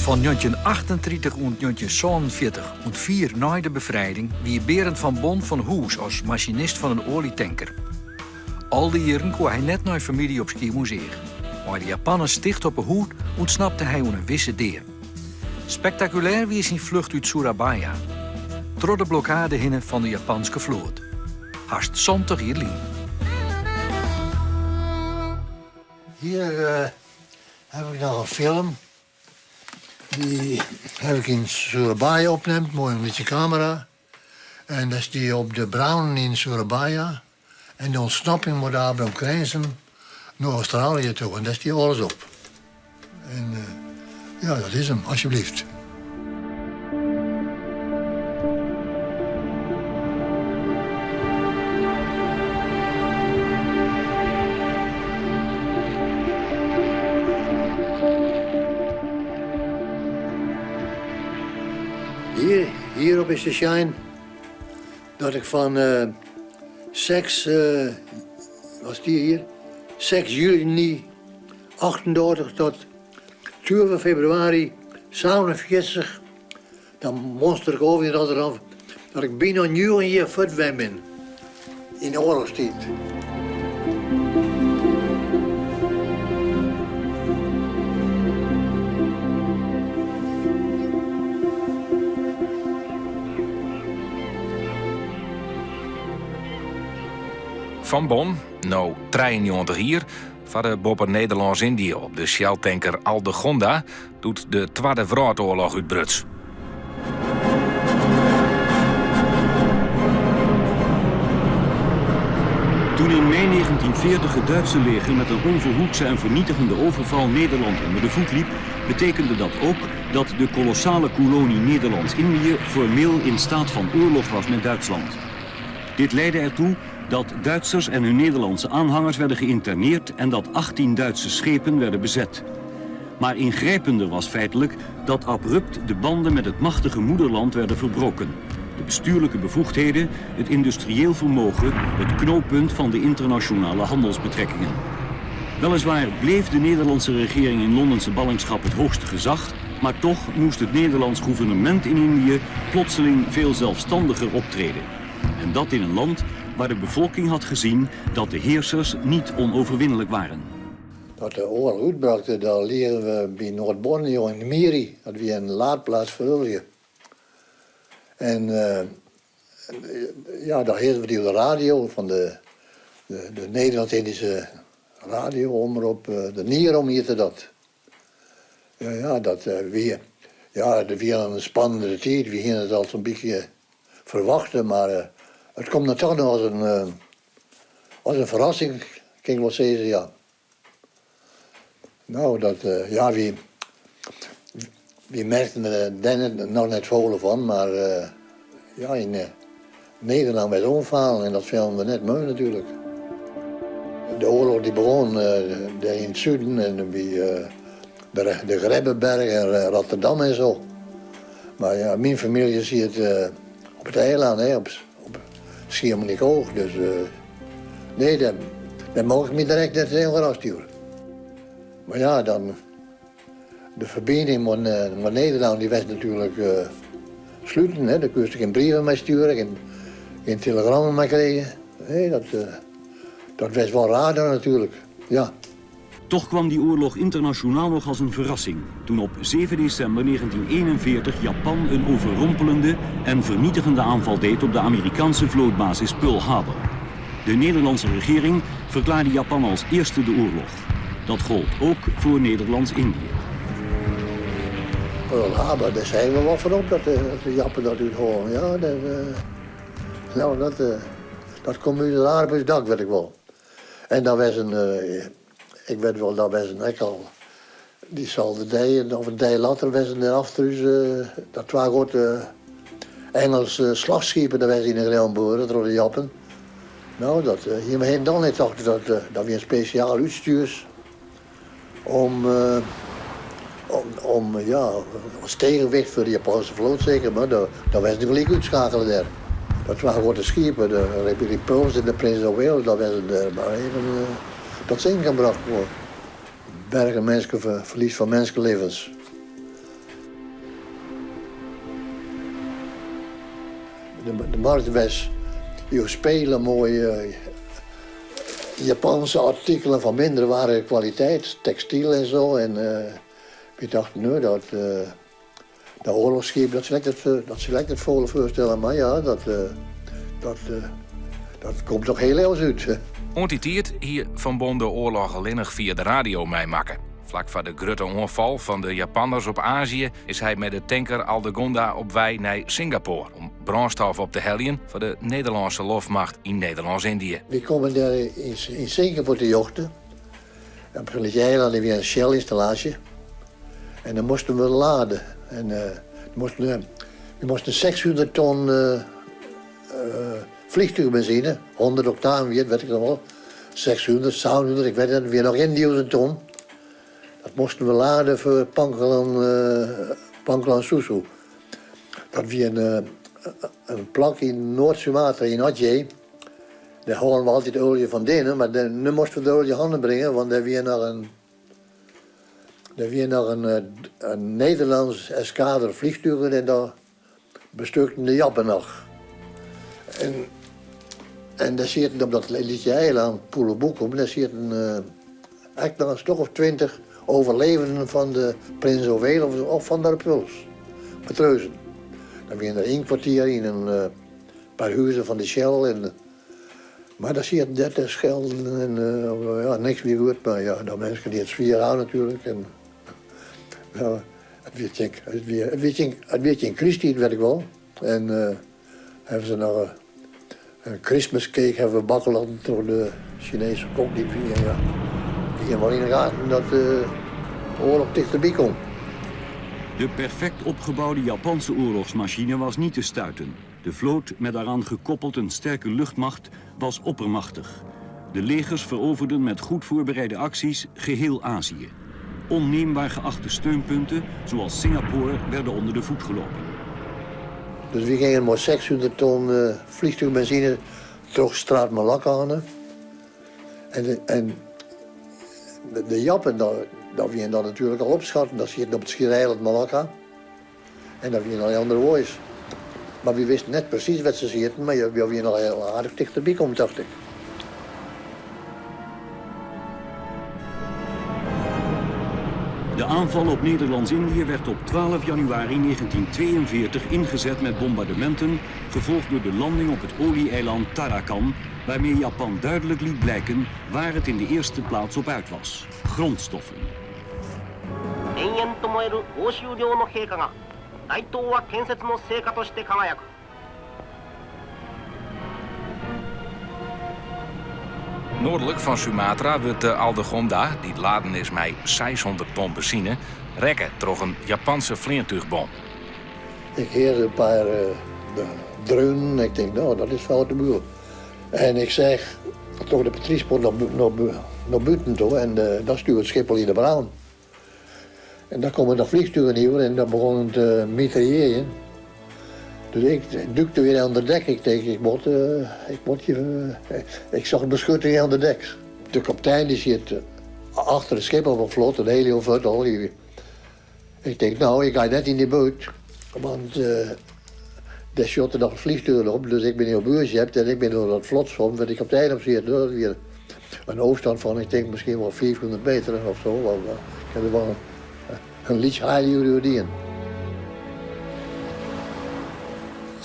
Fan 1938 oant 1947, oant fier nei de befrijding, wie Berend van Bon fan hûs as masinist fan in oaljetanker. Al dy jierren koe hy net nei famylje op Skiermûntseach. Mei de Japanners ticht op 'e hûd ûntsnapte hy oan in wisse dea. Spektakulêr wie syn flucht út Surabaya, troch de blokkade hinne fan de Japanske float. Hast 70 jier lyn. Hjir haw ik noch in film. Dy haw ik yn Surabaya opnommen mei in lytse kamera. En dat stie op de Brown yn Surabaya. En de ûntsnapping mei de Abraham Crijnssen nei Australië toe. En dêr stie alles op. En ja, dat is 'm, alsjeblieft. Hier, hierop is te sjen dat ik fan 6, wat stie hier? 6 juny 38 tot 12 februari 47, dan monster ik over in Rotterdam, dat ik byna njoggen jier fuort west bin yn de oarlochstiid. Van Bon, no 93 jier, farde boppe Nederlâns-Yndië op de Shelltanker Aldegonda doe't de Twadde Wrâldoarloch útbruts. Toen in mei 1940 het Duitse leger met een onverhoedse en vernietigende overval Nederland onder de voet liep, betekende dat ook dat de kolossale kolonie Nederlands-Indië formeel in staat van oorlog was met Duitsland. Dit leidde ertoe dat Duitsers en hun Nederlandse aanhangers werden geïnterneerd en dat 18 Duitse schepen werden bezet. Maar ingrijpender was feitelijk dat abrupt de banden met het machtige moederland werden verbroken. De bestuurlijke bevoegdheden, het industrieel vermogen, het knooppunt van de internationale handelsbetrekkingen. Weliswaar bleef de Nederlandse regering in Londense ballingschap het hoogste gezag, maar toch moest het Nederlands gouvernement in Indië plotseling veel zelfstandiger optreden. En dat in een land waar de bevolking had gezien dat de heersers niet onoverwinnelijk waren. Dat de oarloch útbrakte, dan learen we by Noard-Borneo yn Miri. Dat wie in laadplaats foar oalje. En ja, dan hearden we dy op de radio fan de, de, de Nederlands-Indische radio-omrop, de NIROM hjitte dat. Ja, ja, dat wie, ja, dat wie in spannende tiid. We hiene it al sa'n bytsje ferwachte, mar it komt dan toch noch as in, as in ferrassing, kin ik wol sizze, ja. No, dat, ja, wy, wy merkten der dêr noch net folle fan, mar ja, yn Nederlân waard oanfallen en dat fûnen we net moai natuerlik. De oarloch dy begûn dêr yn it suden en by de Grebbeberg en Rotterdam en so. Mar ja, myn famylje siet op it eilân, hè, op Schiermonnikoog. Dus nee, dêr, dêr mocht ik my direkt net hiel ferrast oer. Mar ja, dan de ferbining mei Nederlân dy waard natuerlik sluten. Hè. Dêr koest gjin brieven mei stjoere, gjin, gjin telegrammen mei krije. Nee, dat, dat waard wol raar dan natuerlik, ja. Toch kwam die oorlog internationaal nog als een verrassing toen op 7 december 1941 Japan een overrompelende en vernietigende aanval deed op de Amerikaanse vlootbasis Pearl Harbor. De Nederlandse regering verklaarde Japan als eerste de oorlog. Dat gold ook voor Nederlands-Indië. Pearl Harbor, dêr seinen we wol fan op dat de, dat de Jappen dat úthâlden. Ja, dat, nou, dat, dat komt út it aardich út it dak, wit ik wol. En dan was in, ik wit wol, dat was ek al dyselde dei of in dei letter was der afterút dat twa grutte Engelse slachskipen der was yn de grêft boarre troch de Jappen. No, dat hie we hielendal net tocht. Dat, dat wie in spesjaal útstjoers om, om, om ja, as tegenwicht foar de Japanske float seker, mar dat, dat was gelyk útskakele dêr. Dat twa grutte skipen, de Repulse en de Prince of Wales, dat was der mar even tot zinken brocht. Bergen minsken, ferlies fan minskelibbens. De markt was jo spelen mooie Japanse artikelen van minder ware kwaliteit, textiel en zo. En we dachten, nu, dat, dat oorlogsschip, dat zal ik het, dat zal ik het volle voorstellen. Maar ja, dat, dat, dat komt toch heel erg uit. Oant dy tiid hie Van Bon de oarloch allinnich fia de radio meimakke. Flak foar de grutte oanfal fan de Japanners op Azië is hy mei de tanker Aldegonda op wei nei Singapore om brânstof op te heljen foar de Nederlânske loftmacht yn Nederlânsk-Yndië. Wy komme dêr yn Singapore terjochte. Op in eilân wie in Shell-ynstallaasje. En dan moasten we lade. En moasten, we moasten 600 ton vliegtuigbenzine, 100 octaan, weet ik nog wel. 600, 700, ik weet het, weer nog in 1000 ton. Dat moesten we laden voor Pangkalan, Pangkalan Susu. Dat wie een plak in Noord-Sumatra, in Aceh. Daar halen we altijd olie van binnen, maar nu moesten we de olie handen brengen, want daar wie nog een, daar wie nog een Nederlands eskader vliegtuigen en daar bestukten de Jappen nog. En daar zitten op dat liedje eiland, Poelenboekom, daar zitten eigenlijk nog een stuk of 20 overlevenden van de Prins Oveel of van de Puls. Matrozen. Dan waren er één kwartier in een paar huizen van de Shell. En, maar daar zitten 30 schelden en ja, niks meer goed. Maar ja, de mensen die het zwier aan natuurlijk. En, ja, het werd in Christine, weet ik wel. En hebben ze nog een Christmas cake hebben we bakken laten door de Chinese kok die via, ja, die ging wel in de gaten dat de oorlog dichterbij komt. De perfect opgebouwde Japanse oorlogsmachine was niet te stuiten. De vloot, met daaraan gekoppeld een sterke luchtmacht, was oppermachtig. De legers veroverden met goed voorbereide acties geheel Azië. Onneembaar geachte steunpunten, zoals Singapore, werden onder de voet gelopen. Dus we gingen maar 600 ton vliegtuigbenzine terug Straat Malakka aan. En de Jappen, dat we dan natuurlijk al opschatten. Dat zitten op het schiereiland Malakka. En dat we al andere woorden. Maar we wisten net precies wat ze zitten, maar we waren al heel aardig dichterbij komt, dacht ik. De aanval op Nederlands-Indië werd op 12 januari 1942 ingezet met bombardementen, gevolgd door de landing op het olie-eiland Tarakan, waarmee Japan duidelijk liet blijken waar het in de eerste plaats op uit was: grondstoffen. Noardlik fan Sumatra wurdt de Aldegonda, dy't laden is mei 600 ton benzine, rekke troch in Japanse fleantúchbom. Ik hoorde een paar dreunen. Ik denk, nou, dat is foute boel. En ik zeg toch de patriespoort naar buiten toe en dat stuurt het schip al in de brand. En daar komen de vliegtuigen hier en dan begonnen het te mitrailleren. Dus ik dukte weer aan de dek. Ik denk, ik moet hier, ik zag beschutting aan de dek. De kapitein die zit achter het schip op een vlot, een hele vlot al. Ik denk, nou, ik ga net in die buurt. Want daar schoten nog vliegtuigen op, dus ik ben heel buurtje en ik ben door dat vlot soms, waar de kapitein op zit. Dat is weer een afstand van, ik denk misschien wel 400 meter of zo. Want ik heb er wel een liedje haaien.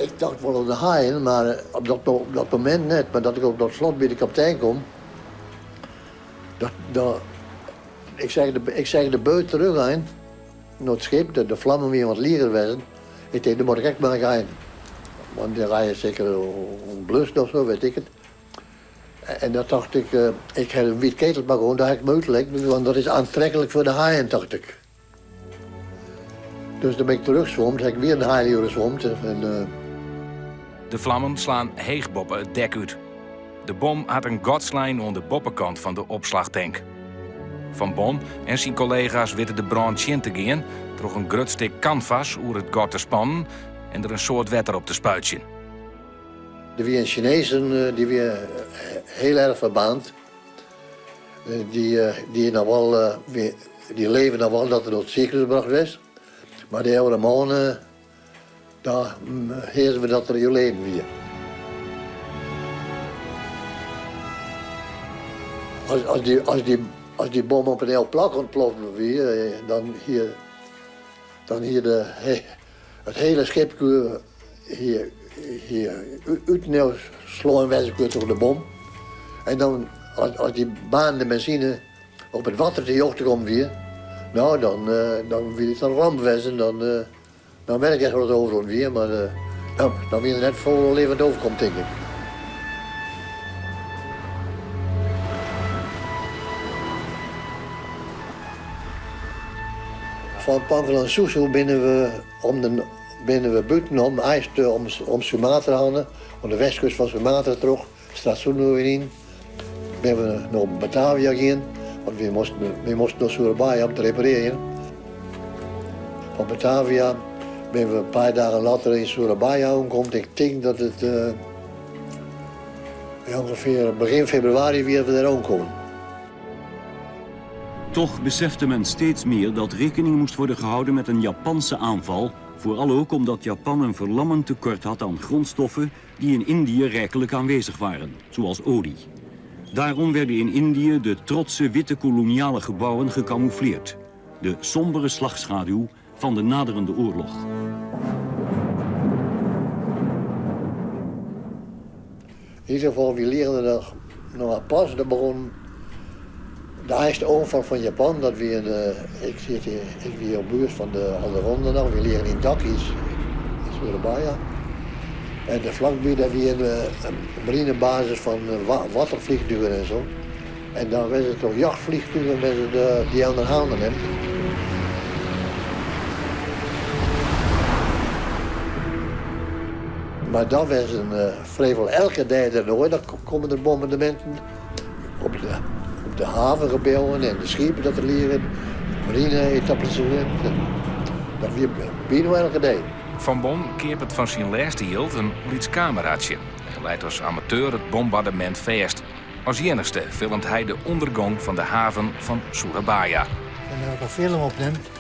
Ik dacht wel op de haaien, maar op dat moment net. Maar dat ik op dat vlot bij de kapitein kom, dat, dat, ik zeg de beut terug aan, naar het schip, de vlammen weer wat lieger werden. Ik denk, dan moet ik echt maar gaan. Want die rijden zeker ontblust of zo, weet ik het. En dat dacht ik, ik heb een wit ketelbak gewoon, daar heb ik me uitgelegd, want dat is aantrekkelijk voor de haaien, dacht ik. Dus dan ben ik terugzwomd, heb ik weer een haai gezwomd. En, De vlammen slaan heech boppe it dek út. De bom hat in gat slein oan de boppekant fan de opslachtank. Van Bon en syn kollega's witte de brân tsjin te gean troch in grut stik kanvas oer it gat te spannen en der in soad wetter op te spuitsjen. Er wie een Chinezen die wie heel erg verbaand. Die, nog wel, die leven nog wel dat er door het ziekenhuis gebracht was. Maar die oude man, Dan hearden we dat der oerleden wie. As dy bom op in heel plak ûntploft wie, dan hie dan hie de, it hiele skip hie, hie útinoar slein wêze kind troch de bom. En dan, as dy baarnende benzine op it wetter terjochte kommen wie, no, dan, dan wie it in ramp west. Dan, Dan wit ik net hoe't it overrûn wie, mar dan wie der net folle libbend overkomd, tink ik. Fan Pangkalan Susu binne we om de binne we bûtenom, eins om Sumatra hinne, oan de westkust fan Sumatra troch, Straat Sunda wer yn, binne we nei Batavia gien, want wy moasten, wy moasten nei Surabaya om te reparearjen. Fan Batavia binne we in pear dagen letter yn Surabaya oankommen. Ik tink dat it uh, ûngefear begjin febrewaris wie dat we dêr oankommen. Toch besefte men steeds meer dat rekening moest worden gehouden met een Japanse aanval, vooral ook omdat Japan een verlammend tekort had aan grondstoffen die in Indië rijkelijk aanwezig waren, zoals olie. Daarom werden in Indië de trotse witte koloniale gebouwen gecamoufleerd. De sombere slagschaduw van de naderende oorlog. In ieder geval, we leerden er nog pas. Dat begon de eerste overval van Japan. Dat we in, ik, zit in, ik wie op buurt van de Alderonde nog. We liggen in Dakis, in Surabaya. En de vlakbij daar wie een, een marinebasis van watervliegtuigen en zo. En dan werden het toch jachtvliegtuigen met de, die aan de handen hebben. Maar dat was een uh, vrijwel elke dag erdoor. Dan komen er bombardementen op de havengebouwen en de schepen dat er liggen. Marine-etablissement. Dat wie bijna elke dag. Van Bon keapet fan syn lêste jild in lyts kameraatsje en leit as amateur it bombardemint fêst. As iennichste filmet hy de ûndergong fan de haven fan Surabaya. En as ik in film opnimt,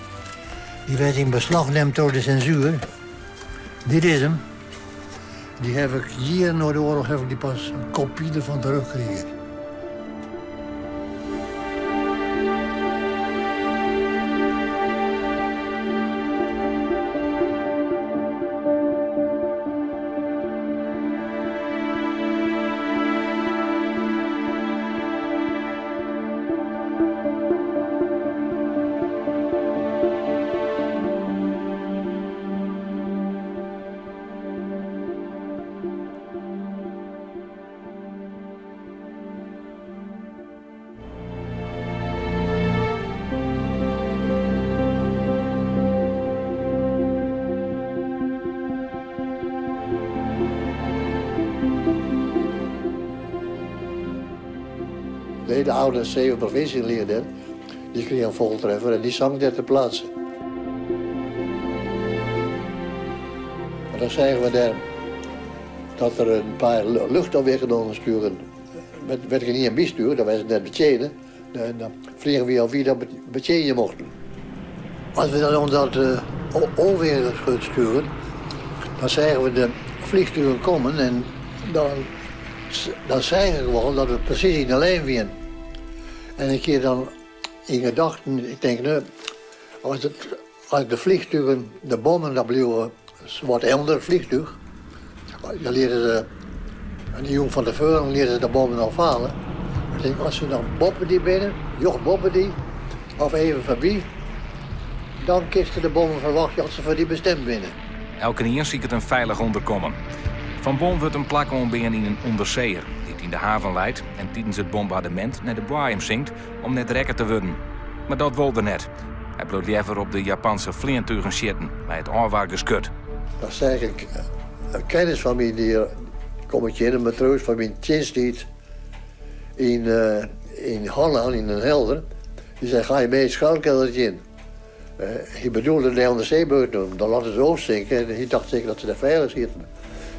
dy wurdt yn beslach nommen troch de sensuer. Dit is him. Dy haw ik jierren nei de oarloch haw ik dy pas in kopy derfan terugkrigen. De hele oude Zeven provincie leerde, die kreeg een voltreffer en die zang daar ter plaatse. Maar dan zeggen we daar dat er een paar luchtafweerkanonnen sturen. Werd ik niet aan bestuur, dat was net betjenen. En dan vliegen we al wie dat betjenen mochten. Als we dan dat uh, onweergeschut sturen, dan zeggen we de vliegtuigen komen en dan zeggen we gewoon dat we precies in de lijn zijn. En ik keer dan in gedachten, ik denk, nu, als de vliegtuigen, de bommen, dat blijven wat onder het vliegtuig. Dan leren ze, een jong van tevoren leren ze de bommen al falen. Ik denk, als ze dan boppen die binnen, joch boppen die, of even voorbij, dan kisten de bommen verwacht als ze voor die bestemd binnen. Elkenien siket in feilich ûnderkommen. Van Bon wurdt in plak oanbean yn in ûnderseeër dy't yn de haven leit en tidens it bombardemint nei de boaiem sinkt om net rekke te wurden. Mar dat wol er net. Hy bliuwt leaver op de Japanse fleantugen sjitten mei it ôfwargeskut. Dan seach ik in kennis fan my, dy kom ik tsjin, in matroas fan myn tsjinsttiid yn Hollân, yn Den Helder. Dy sei, ga je mee het schuilkeldertje in? Hy bedoelde de ûnderseeboat, dan latte se ôfsinke en hy tocht seker dat se dêr feilich sieten.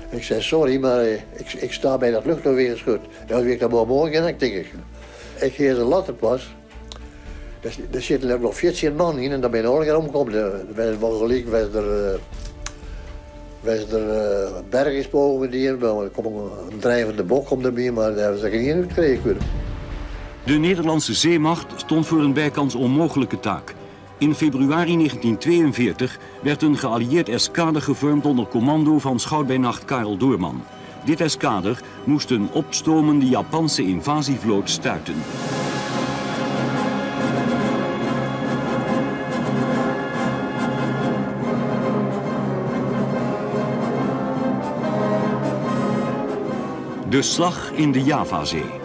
Ik sei, sorry, mar ik sta by dat luchtafweergeschut. Dan wie ik dan wol moai gean, tink ik. Ik hear se letter pas. Der sitte ek noch 14 man yn en dan binne allegear omkommen. Der wol gelyk wer der. Wer is der bergingspogingen dien, der komt in drijvende bok komt derby, mar dêr hawwe se gjin ien út krije. De Nederlandse zeemacht stond voor een bijkans onmogelijke taak. In februari 1942 werd een geallieerd eskader gevormd onder commando van schout-bij-nacht Karel Doorman. Dit eskader moest een opstomende Japanse invasievloot stuiten. De slag in de Javazee.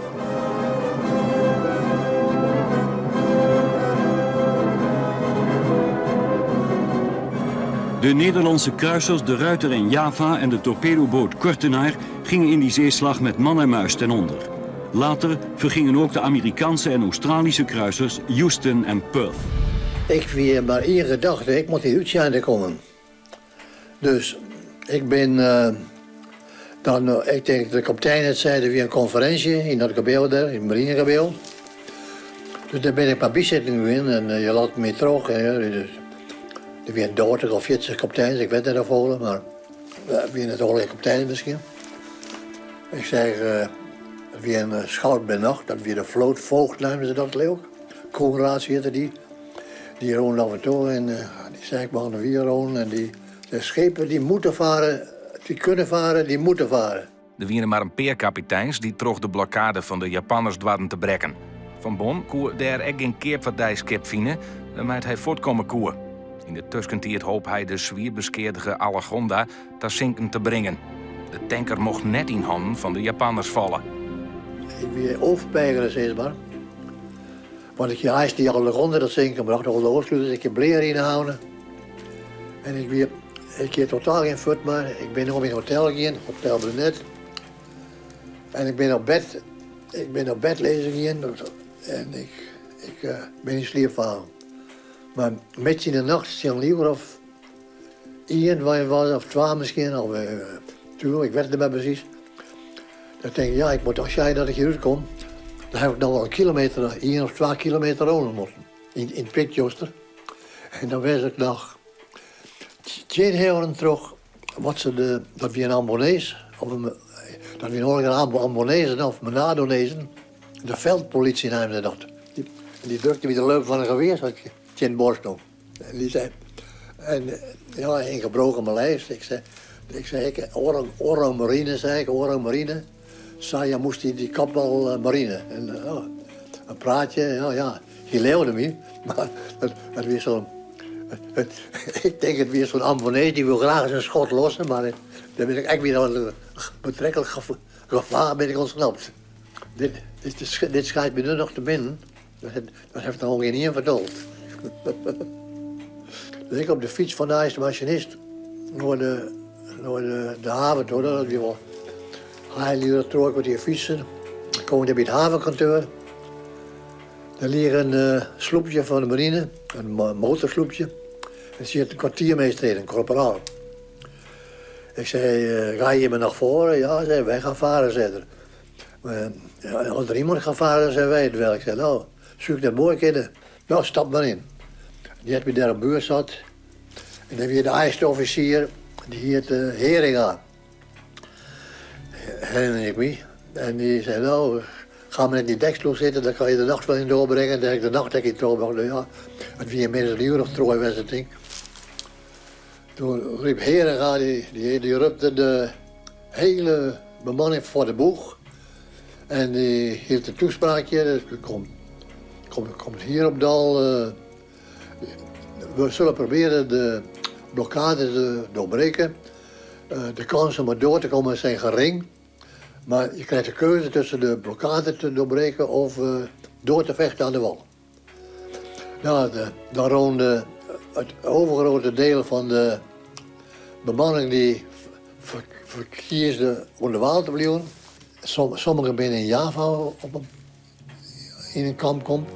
De Nederlandse kruisers De Ruiter en Java en de torpedoboot Kortenaar gingen in die zeeslag met man en muis ten onder. Later vergingen ook de Amerikaanse en Australische kruisers Houston en Perth. Ik wie mar ien gedachte, ik moat hjir út sjen te kommen. Dus ik bin dan, ik tink de kaptein het sei, der wie in konferinsje yn dat gebou dêr, yn it marinegebou. Dus dêr bin ik mar bysitten gien en je laten my troch. En, der wiene 30 of 40 kapteins, ik wit net hoefolle, mar wiene it allegear kapteinen miskien. Ik sei, it wie in schout by nacht, dat wie de vlootvoogd, neamden se dat leau ik. Koenraads hjitte dy. Dy rûn af en toe en dy sei ik mei de wier rûn en dy de schepen die moeten varen, die kunnen varen, die moeten varen. Der wiene mar in pear kapiteins dy't troch de blokkade fan de Japanners doarden te brekken. Van Bon koe dêr ek gjin keapfardijskip fine wêrmei't hy fuortkomme koe. Yn de tuskentiid hope hy de swier beskeadige Allegonda ta sinken te bringen. De tanker mocht net yn hannen fan de Japanners falle. Ik wie oofpeigere sis mar. Want ik hie eins dy Allegonda ta sinken brocht, al de oansluters, ik hie blear yn 'e hânnen. En ik wie, ik hie totaal gjin fut mar. Ik bin op myn hotel gien, Hotel Brunet. En ik bin op bed, ik bin op bed lizzen gien en ik, ik eh, bin yn sliep fallen. Mar midden yn de nacht, tsjin in oer of ien was, of twa miskien, of uh, tuurlijk, ik wit it net mear presys. Dan tink ik, ja, ik moat toch sjen dat ik hjir útkom. Dan ha ik noch wol in kilometer, ien of twa kilometer rinne moatten. Yn, yn it piktsjuster. En dan wist ik noch tsjinhâlden troch wat se de, dat wie in Ambonees, of in, dat wie in Ambonezen of Menadonezen. De veldpolitie neamde dat. Die, die drukte my de loop fan in gewear tsjin de borst op. En die sei, en ja, in gebroken Maleis. Ik sei, ik sei, ik, orang, orang marine, sei ik, orang marine. Saya musti di kapal eh, marine. En oh, in praatsje, ja, ja, hy leaude my. Mar it wie sa'n, ik tink it wie sa'n Ambonees, dy wol graach ris in skot losse, mar dêr bin ik ek wer in betreklik gefaar bin ik ûntsnapt. Dit, dit, dit skyt my nu noch te binnen. Dat hat noch gjinien ferteld. Dus ik op de fyts fan de masinist nei de, nei de, de haven toe. Dat wie wol heel uur troch kwartier fytsen. Dan kom ik by it havenkantoar. Dêr lei in uh, sloepje fan de marine, in motorsloepje. En sit in kwartiermeester yn, in korporaal. Ik sei, uh, ga je me nog varen? Ja, zei, wij gaan varen, zei er. Maar, ja, als er iemand gaat varen, dan zijn wij het wel. Ik zei, nou, soe ik dat moai kinne? Nou, stap mar yn. Dy hat my dêr op board set. En dan wie de eerste officier, dy hiet uh, Heringa. Herinner ik my. En dy sei, nou, ga maar in die dekstoel zitten, dan kan je de nacht wel in doorbrengen. Dan heb ik de nacht in doorbracht. Nou ja, it wie ynmiddels in oer of trije west, tink. Doe riep Heringa, dy, dy, dy rûpte de hiele bemanning foar de boech. En dy hield in toespraakje. Dus komt, komt, komt hier op dal. Uh, we zullen proberen de blokkade te doorbreken. Uh, de kansen om er door te komen zijn gering. Maar je krijgt de keuze tussen de blokkade te doorbreken of uh, door te vechten aan de wal. Nou, de, daar ronde het overgrote deel van de bemanning die ver, verkiesde om de wal te blijven. Som, sommigen binnen in Java op een, yn in kamp komt.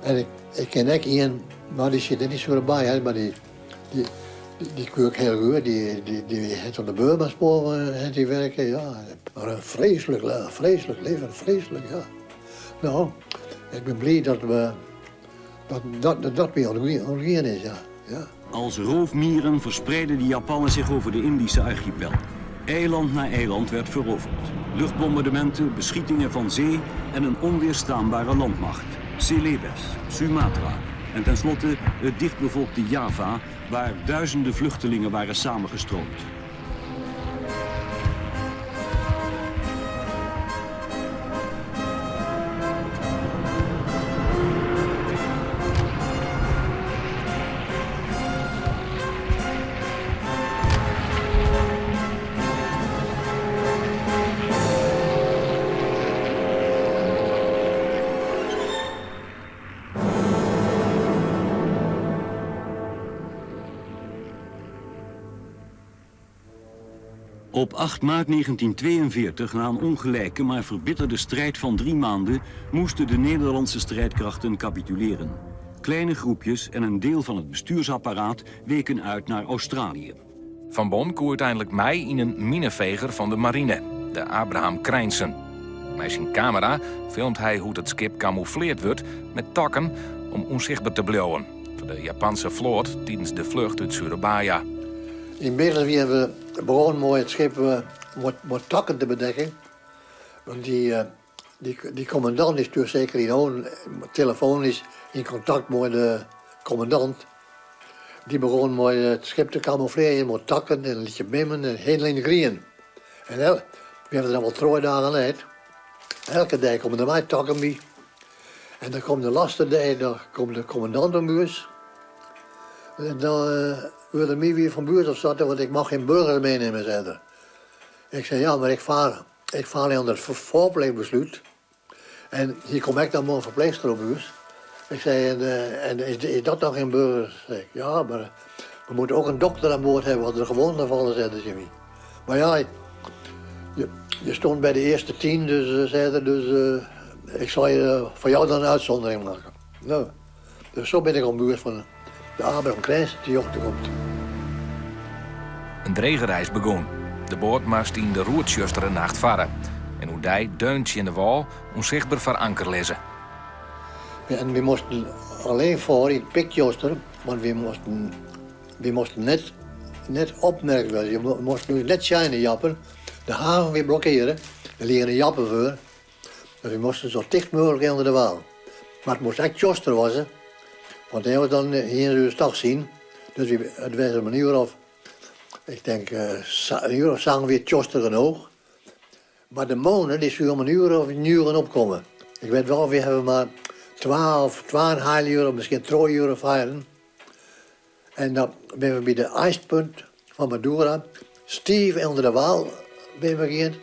En ik, ik ken ek ien, mar dy sit der net sa by, hè, mar dy, dy, dy, dy koe ik hiel goed. Dy, dy, dy hat oan de Burmaspoar hat dy werke, ja. Mar in freeslik, freeslik leven, freeslik, ja. Nou, ik bin bliid dat we, dat, dat, dat my ûntgien is, ja. ja. Als roofmieren verspreidden de Japannen zich over de Indische archipel. Eiland na eiland werd veroverd. Luchtbombardementen, beschietingen van zee en een onweerstaanbare landmacht. Celebes, Sumatra en tenslotte het dichtbevolkte Java, waar duizenden vluchtelingen waren samengestroomd. Op 8 maart 1942, na een ongelijke maar verbitterde strijd van drie maanden, moesten de Nederlandse strijdkrachten capituleren. Kleine groepjes en een deel van het bestuursapparaat weken uit naar Australië. Van Bon koe úteinlik mei yn in mineveger fan de marine, de Abraham Crijnssen. Mei syn kamera filmt hy hoe't it skip kamoufleard wurdt met takken om ûnsichtber te bliuwen foar de Japanse float tidens de flucht út Surabaya. Ynmiddels wiene we begûn mei it skip mei takken te bedekken, want dy kommandant is toen seker yn oan telefoanysk yn kontakt mei de kommandant. Dy begûn mei it skip te kamouflearjen mei takken en lytse beammen en hiel yn it grien. En we hawwe der dan wol trije dagen leit. Elke dei komme der mei takken by. En dan komt de lêste dei, dan komt de kommandant oan buert. En dan wurdt er my wer fan buert ofsatte, want ik mocht gjin burger meinimme, sei er. Ik sei, ja, mar ik faar, ik faar ûnder it farplichtbeslút. En hjir komt ek noch wol in ferpleechster op buert. Ik sei, en, en is, is dat noch gjin burger? Sei ik, ja, mar we moeten ook een dokter aan boord hebben, als er gewonden vallen, zei er Jimmy. Maar ja, je stond bij de eerste 10, dus zei er, dus ik zal je voor jou dan een uitzondering maken. Nou, dus zo ben ik op buurt van de Abraham Crijnssen te komt. In drege reis begûn. De boat moast yn de roettsjustere nacht farre. En oerdei deun tsjin de wâl, ûnsichtber foar anker lizze. Ja, en we moasten allinnich farre yn it piktsjuster, want we moasten net opmerkt wurde. Je moasten dus net sjen, de Jappen. De haven wie blokkearre, der leine de Jappen foar. Dus we moasten sa ticht mooglik ûnder de wâl. Mar it moast ek tsjuster wêze, want oars dan hiene se ús toch sien. Dus it wie om in uur of, ik tink, in uur of sân wie it tsjuster genôch. Mar de moanne dy soe om in uur of njoggen opkomme. Ik wit wol, we hawwe mar twa of twa en in heal uur of miskien trije uur fearn. En dan binne we by de eastpunt fan Madura, stiif ûnder de wâl binne we gien.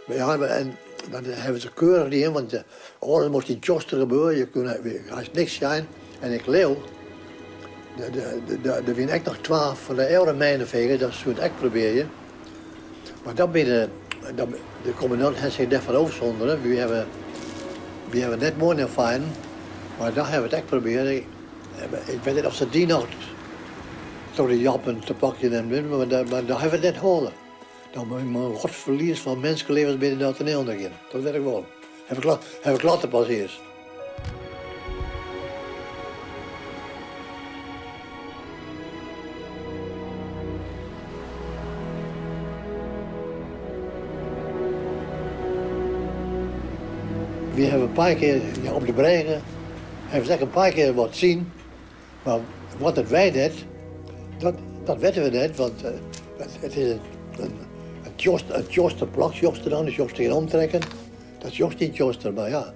Ja, en dat hawwe se keurich dien, want alles moast yn tsjuster gebeure, je koene hast niks sjen. En ik leau, der wiene ek noch twa fan de oare mijnenvegers, dat soe it ek probearje. Mar dat binne, de kommandant hat sich dêrfoar ôfsûndere. Wy hawwe, wy hawwe net moai nei fearn, mar dat hawwe we it ek probearre. Ik wit net oft se dy noch troch de Jappen te pakken nimmen binne, mar dat hawwe we net hâlden. Dan mei in grut ferlies fan minskelevens binne dat te'n ûnder gien. Dat wit ik wol. Haw ik letter pas earst. Wy hawwe in pear kear op de brêge hawwe se ek in pear kear wat sien, mar wat it wie net, dat, dat witte we net, want it is in tsjuster plak, sjochst der dan, sjochst gjin omtrekken, dat sjochst yn tsjuster, mar ja,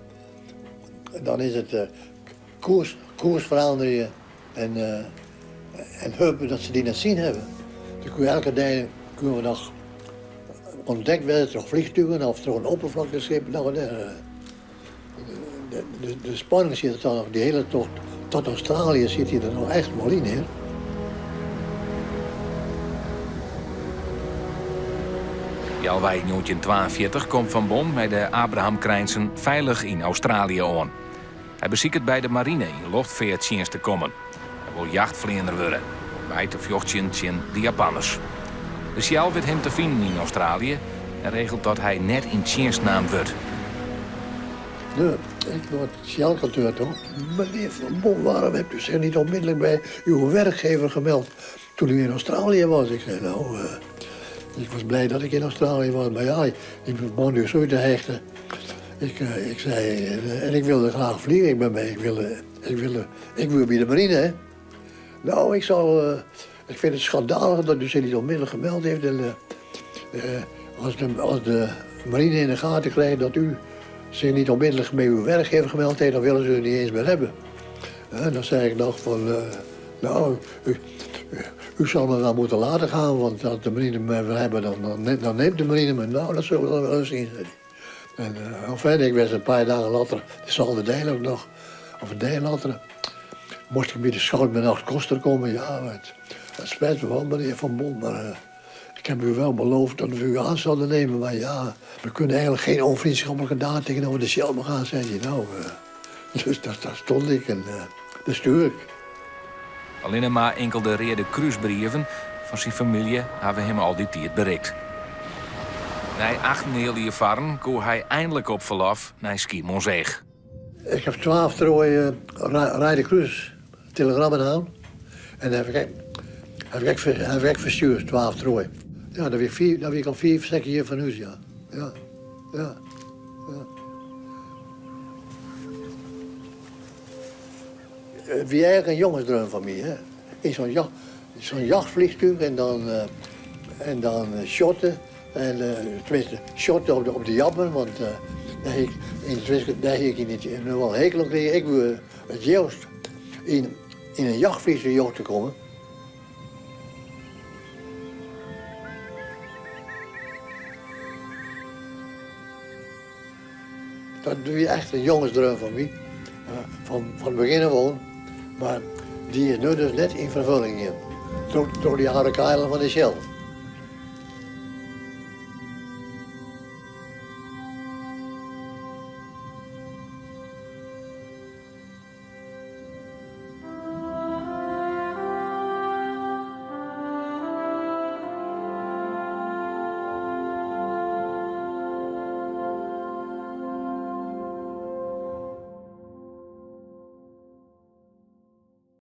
dan is it koers, koers feranderje en, en hoopje dat se dy net sien hawwe. Dan koe elke dei koene we noch ûntdekt wurde troch fleantugen of troch in opperflakteskip. No, de spanning sit der noch, dy hiele tocht tot Australië sit hjir der noch echt wol yn, hear. Healwei 1942 komt Van Bon mei de Abraham Crijnssen feilich yn Australië oan. Hy besiket by de marine yn loftfearttsjinst te kommen. Hy wol jachtfleaner wurde om mei te fjochtsjen tsjin de Japanners. De Shell wit him te finen yn Australië en regelt dat hy net yn tsjinst naam wurdt. Ik nei it Shell-kantoar toe. Meneer Van Bon, waarom hebt u zich niet onmiddellijk bij uw werkgever gemeld toen u in Australië was? Ik zei, nou, ik was blij dat ik in Australië was, maar ja, ik begon nu zo te hechten. Ik, ik zei, en ik wilde graag vliegen. Ik, ben bij, ik, wilde, ik, wilde, ik wil bij de marine, hè. Nou, ik zal, ik vind het schandalig dat u zich niet onmiddellijk gemeld heeft. En, als de marine in de gaten krijgt dat u zich niet onmiddellijk bij uw werkgever gemeld heeft, dan willen ze u niet eens meer hebben. En dan zei ik nog van, nou, u zal me wel moeten laten gaan, want als de marine me wil hebben, dan neemt de marine me. Nou, dat zullen we dan wel eens zien, zei hij. En enfin, ik was een paar dagen later, dezelfde dag ook nog, of een dag later, moest ik bij de schout met nacht koster komen. Ja, het spijt me wel, meneer Van Bon, maar ik heb u wel beloofd dat we u aan zouden nemen. Maar ja, we kunnen eigenlijk geen onvriendschappelijke daad tegenover de Shell gaan, zei hij. Nou, dus daar stond ik en dat stuur ik. Alleen maar enkele Reade Kruisbrieven van zijn familie hebben hem al die tijd bereikt. Na 8 jaar varen kon hij eindelijk op verlof naar Skiermûntseach. Ik heb 12 trooien Rode Kruis telegrammen aan. En dat heb ik verstuurd, 12 trooien. Ja, dan ben ik al 4 zeker hier van huis, ja. Ja, ja, ja. Het was eigenlijk een jongensdroom van mij, hè. In zo'n jachtvliegtuig en dan shotten. En tenminste, shotten op de Jappen, want daar heb ik in de twintig, daar heb ik in het, nu wel hekel op gekregen. Ik wil het juist in een jachtvliegtuig te komen. Dat was echt een jongensdroom van mij. Van het begin af aan. Maar die is nu dus net in vervulling gegaan. Door die harde keilen van de Shell.